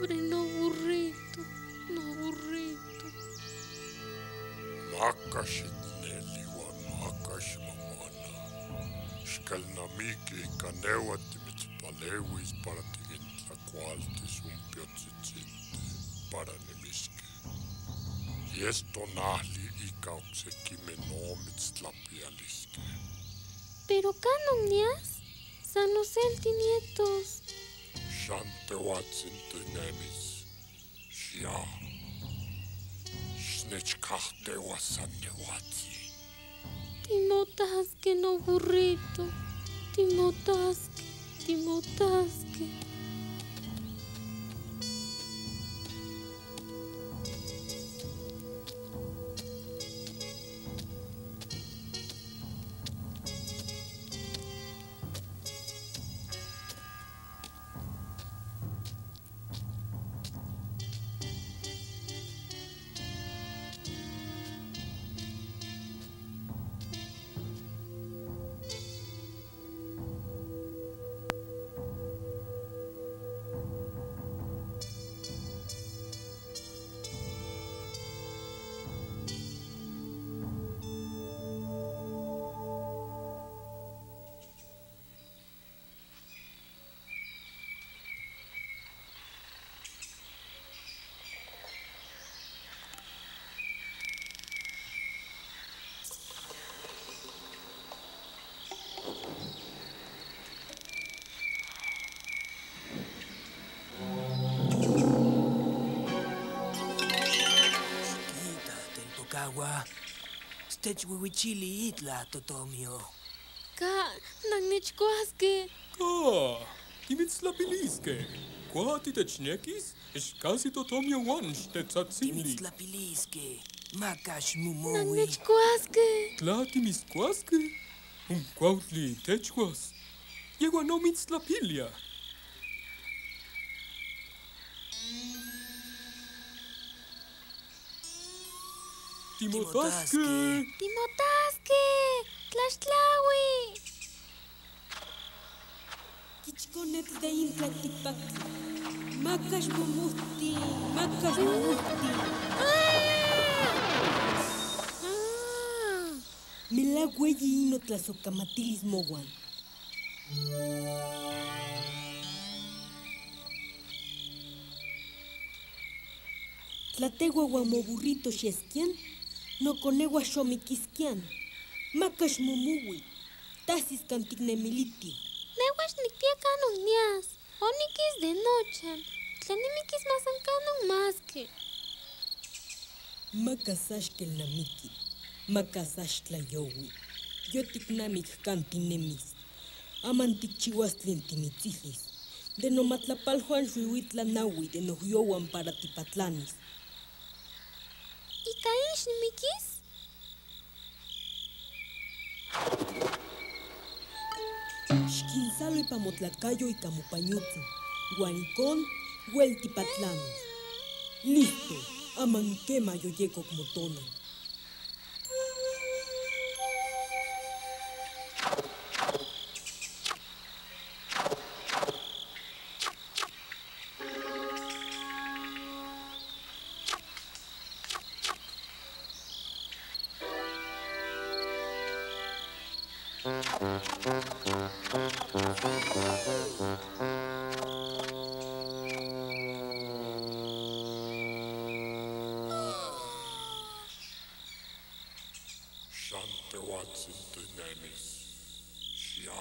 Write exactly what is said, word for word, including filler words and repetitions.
Ri noburrito, noburrito. Maka xitneli wan maka xmamana. Xkalnamiki, kanewa timitzpalewis para tikintlakualtis jun piotzitzintli para nemiski. Yes tonahli ika oksekimi no mitztlapialiski. Pero kanon nias, san osel tinietos. Xan tewatzin tinemis. Xia. Xnechkajtewa san newatzin. Timotaske noburrito. Timotaske, timotaske. Xkita, tentokawa. Stechwiwichili itla, Totomio. Ka, nan nechkuaske. Ka, timitztlapiliske. Kua titechnekis, xkasi Totomio wan xtetzatzili. Timitztlapiliske. Maka xmumui. Nan nechkuaske. Tla timitzkuaske, jun kuautli techkuas. Yewa no mitztlapilia. Timotaske. Timotaske. Tlaxtlawi. Kichkonetl de yin tlaltikpaktli. Maka xmomujti, maka xmomujti. ¡Ah! ¡Ah! Melawak weyi yin notlasokamatilis mowan. Tla tewa wan moburrito xieskian, nokonewa xomikiskian. Maka xmumuwi. Tasis kan tiknemiliti. Newa xnikpia kanon nias. Onikis de nochan. Tla nimikis ma san kanon maske. Maka sa xkelnamiki. Maka sa xtlayowi. Yotiknamik kan tinemis. Aman tikchiwas tlen timitzilis. De nomatlapal Juan xwiwitla nawi de nojoyowan para tipatlanis. Ika ix nimikis? Xkinsalo ipan motlakayo ika mopañotzin, wan ikon wel tipatlanis. Listo, aman kema yoyekok motonan. Xan tewatzin tinemis, xia.